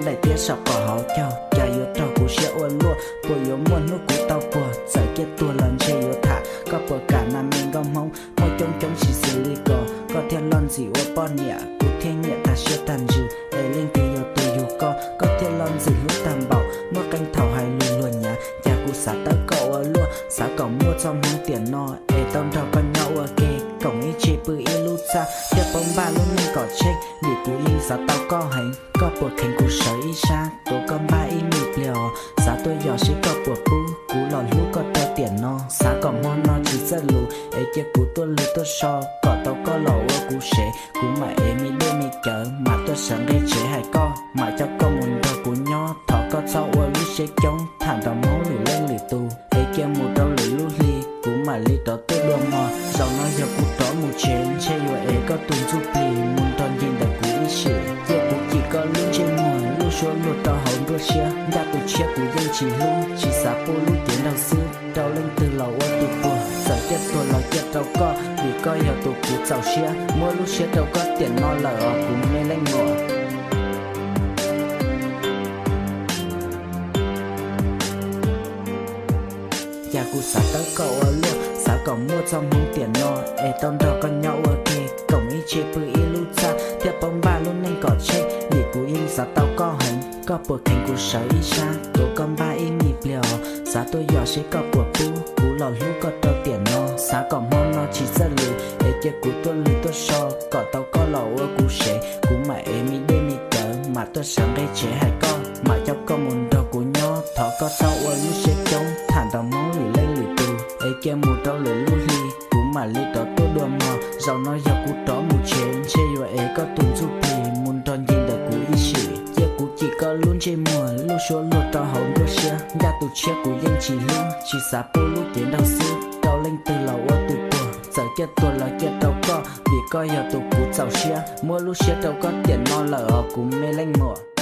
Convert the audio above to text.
daim tiab saum qhov hauv caug, cas yuav raug kuv siab ua luaj, puas yuav muaj hnub kuv tau puag, txawm ciaj tuag los ntshe yuav tham, koj puas kam na me nkauj Hmoob, muaj coob coob tsis xws li ko, koj thiaj loj ntxim ua poj niam, kuv thiaj nyiam tag siab tag ntsws, es leej twg yog tus yug koj, koj thiaj loj ntxim hlub tag npaum, muaj qee thaum hais lus luag nyav, cas kuv xav tawb koj ua luaj, xav kom muaj txoj hmoov tiam no, es tau nrog koj nyob ua ke, koom ib tse pw ib lub txaj, thiaj paub npaj lub neej kom tsheej, vim kuv yeej xav tau koj heev, koj puas kheev kuv sawv ib sab, tuav koj npaj ib me pliag os, xav tuaj yos seb koj puas pub, kuv los hlub koj rau tiam no, xav kom hmo no tsis txawj lus, es cia kuv tuaj lus tuaj so, kom tau koj los ua kuv sev, kuv mam ev me dej me cawv, mam tuaj sawv nqe tsev hais koj, mam coj koj mus nrog kuv nyob, thov koj txhob ua lub siab coob, tham nrog Hmoob lwm leej lwm tus, es cia mus rau lwm lub hli, kuv mam li rov tuaj dua mog, zaum no yog kuv rov mus tsev, ntshe yuav ev koj tus ntsuj plig, mus nrog ncig ntawm kuv ib sim, cia kuv cim koj lub ntsej muag, lub suab luag rau hauv nruab siab, ncaj tus tshiab kuv yeej tsis hlub, tsis xav pub lub cev nraug xwb, rau leej twg los ua tus puag, txawm ciaj tuag los ciaj rau koj, vim koj yog tus kuv txaus siab, muab lub siab rau koj tiam no lawm os kuv me leej muam. Cas kuv xav tawb koj ua luaj, xav kom muaj txoj hmoov tiam no, es tau nrog koj nyob ua ke, koom ib tse pw ib lub txaj, thiaj paub npaj lub neej kom tsheej, vim kuv yeej xav tau koj heev, koj puas kheev kuv sawv ib sab, tuav koj npaj ib me pliag os, xav tuaj yos seb koj puas pub, kuv los hlub koj rau tiam no, xav kom hmo no tsis txawj lus, es cia kuv tuaj lus tuaj so, kom tau koj los ua kuv sev, kuv mam ev me dej me cawv, mam tuaj sawv nqe tsev hais koj, mam coj koj mus nrog kuv nyob, thov koj txhob ua lub siab coob, tham nrog Hmoob lwm leej lwm tus, es cia mus rau lwm lub hli, kuv mam li rov tuaj dua mog, zaum no yog kuv rov mus tsev, ntshe yuav ev koj tus ntsuj plig, mus nrog ncig ntawm kuv ib sim, cia kuv cim koj lub ntsej muag, lub suab luag rau hauv nruab siab, ncaj tus tshiab kuv yeej tsis hlub, tsis xav pub lub cev nraug xwb, rau leej twg los ua tus puag, txawm ciaj tuag los ciaj rau koj, vim koj yog tus kuv txaus siab, muab lub siab rau koj tiam no lawm os kuv me leej muam.